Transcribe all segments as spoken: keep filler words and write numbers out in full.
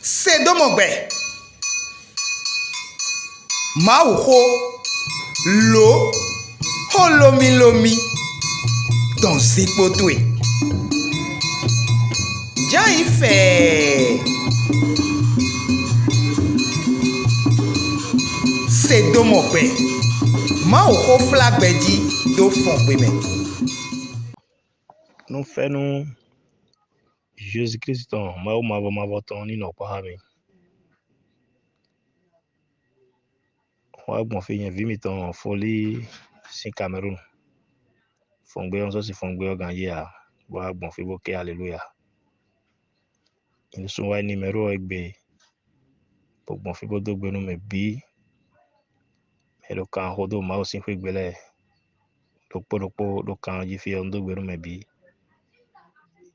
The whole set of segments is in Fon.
Se dó mɔ gbɛ. Mawuxó, lǒ, xó lómílómí dɔn zinkpo towe. Jǎ yi fɛɛ. Se dó mɔ gbɛ. Mawuxó flá gbɛ jí dó fɔn gbe mɛ. Nú fɛ́nú Jezu Klísu tɔn Mawu mavɔ mavɔ tɔn ní nɔ kpɔ́ xá mi. Wá gbɔn fí nyɛ vǐ mitɔn Folí sín Kamerúnu. Fɔngbe ɔ́, un sɔ́ si fɔngbe ɔ́ ganjí ǎ, bó wá gbɔn fí bó ké aleluya. Nyɛ ɖésú wá nyí nimɛ́ro ɔ́ égbé, bó gbɔn fí bó dó gbe nú mɛ bǐ. Mɛ e ɖo kan xo dó Mawu sín xwé gbe lɛ́ɛ ɖokpó ɖokpó ɖo kan ɔ́ jí fí ɔ́, un dó gbe nú mɛ bǐ.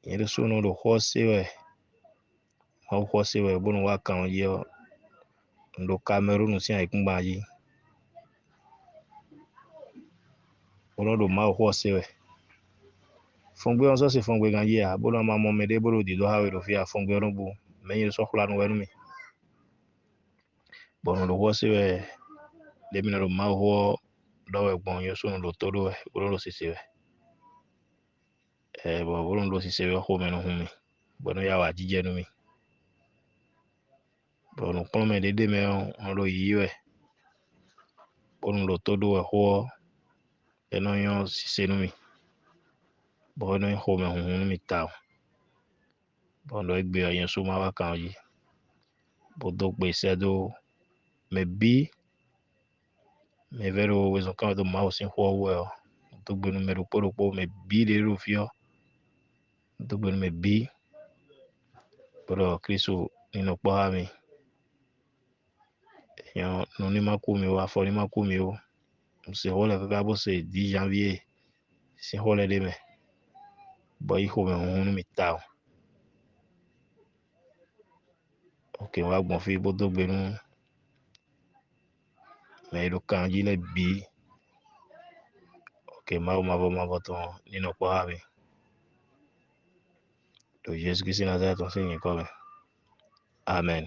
Nyɛ ɖésúnɔ ɖo xó ɔ́ se wɛ, Mawu xó ɔ́ se wɛ bónú wá kan ɔ́ jí ɔ́, un ɖo Kamɛlúnu sín ayǐkúngban jí, bó nɔ́ ɖo Mawu xó ɔ́ se wɛ. Fɔngbe ɔ́, un sɔ́ se fɔngbe ganjí ǎ, bónú a ma mɔ mɛɖé bó ɖo dǐdó xá we ɖo fí ǎ, fɔngbe ɔ́ nɔ́ bú, mɛ̌ nyi sɔ́ xwla nú wɛ nú mì. Bɔ un ɖo xó ɔ́ se wɛ, ɖě mǐ nɔ ɖo Mawu xó ɔ́ ɖɔ wɛ gbɔn ɔ́, nyɛ ɖésúnɔ ɖo tó ɖó wɛ, bó nɔ́ ɖo sise wɛ. Ɛɛ, bɔ bónú un ɖo sise wɛ ɔ́, xomɛ nɔ hun mì, bɔ é nɔ yá wǎ jijɛ nú mì. Bɔ nǔkplɔ́nmɛ ɖě ɖ'é mɛ ɔ́, un nɔ ɖo yǐyí wɛ, bónú un ɖo tó ɖó wɛ xó ɔ́, é nɔ nyɔ́ sise nú mì, bɔ é nɔ nyí xomɛhunhun nú mì tawun. Bɔ un ɖɔ égbé ɔ́, nyɛ sú má wá kan ɔ́ jí, bó dó gbe sɛ́ dó mɛ bǐ, mɛ e vɛ́ ɖo wezun kán wɛ dó Mawu sín xó ɔ́ wú wɛ ɔ́, un dó gbe nú mɛ ɖokpó ɖokpó, mɛ bǐ ɖě ɖo fí ɔ́, un dó gbe nú mɛ bǐ, bó ɖɔ Klísu ní nɔ kpɔ́ xá mi. Nyɛ ɔ́, nu ní ma kú mi ó, afɔ ní ma kú mi ó. Un se xó lɛ́ɛ káká bó se dǐ Janvíe sín xó lɛ́ɛ ɖ'é mɛ, bɔ é yí xomɛhunhun nú mì tawun. Ok, un wá gbɔn fí bó dó gbe nú mɛ e ɖo kan jí lɛ́ɛ bǐ. Ok, Mawu mavɔ mavɔ tɔn ní nɔ kpɔ́ xá mi ɖo Jezu Klísu Nazalɛ́ti tɔn sín nyǐkɔ mɛ. Amɛn.